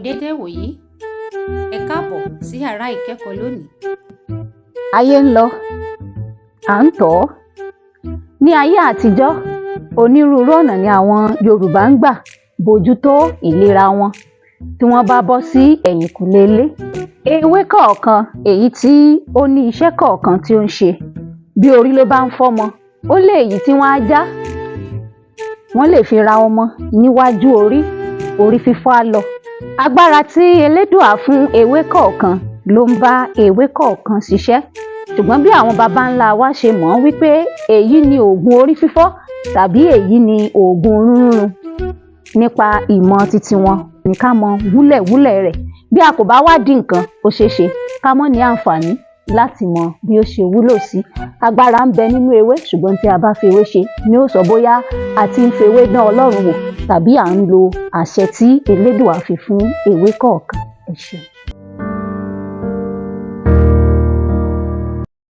Dédé ìwòyí. Ẹ káàbọ̀ sí yàrá ìkẹ́kọ̀ọ́ lónìí. Ayé ń lọ, à ń tọ̀ ọ́. Ní ayé àtijọ́, onírúurú ọ̀nà ni àwọn Yorùbá ń gbà bójútó ìlera wọn tí wọ́n bá bọ́ sí ẹ̀yìnkùlé ilé. Ewé kọ̀ọ̀kan èyí tí ó ní iṣẹ́ kọ̀ọ̀kan tí ó ń ṣe. Bí orí ló bá ń fọ́mọ, ó lé èyí tí wọ́n á já, wọ́n lè fi ra ọmọ níwájú orí, orí fífọ́ á lọ. Agbára tí Elédùà fún ewé kọ̀ọ̀kan ló ń bá ewé kọ̀ọ̀kan ṣiṣẹ́, ṣùgbọ́n bí àwọn baba ńlá wa ṣe mọ̀ ọ́n wípé èyí ni oògùn orí fífọ́ tàbí èyí ni oògùn rúnrun nípa ìmọ̀ titi wọn ní ká mọ wúlẹ̀wúlẹ̀ rẹ̀. Bí a kò bá wádìí nǹkan, ó ṣeé ṣe ká má ní àǹfààní láti mọ bí ó ṣe wúlò sí. Agbára ń bẹ nínú ewé, ṣùgbọ́n tí a bá fi ewé ṣe ni ó sọ bóyá a ti ń fewé dán Ọlọ́run wò tàbí à ń lo àṣẹ tí Elédùà fi fún ewé kọ̀ọ̀kan. Ẹ ṣeun.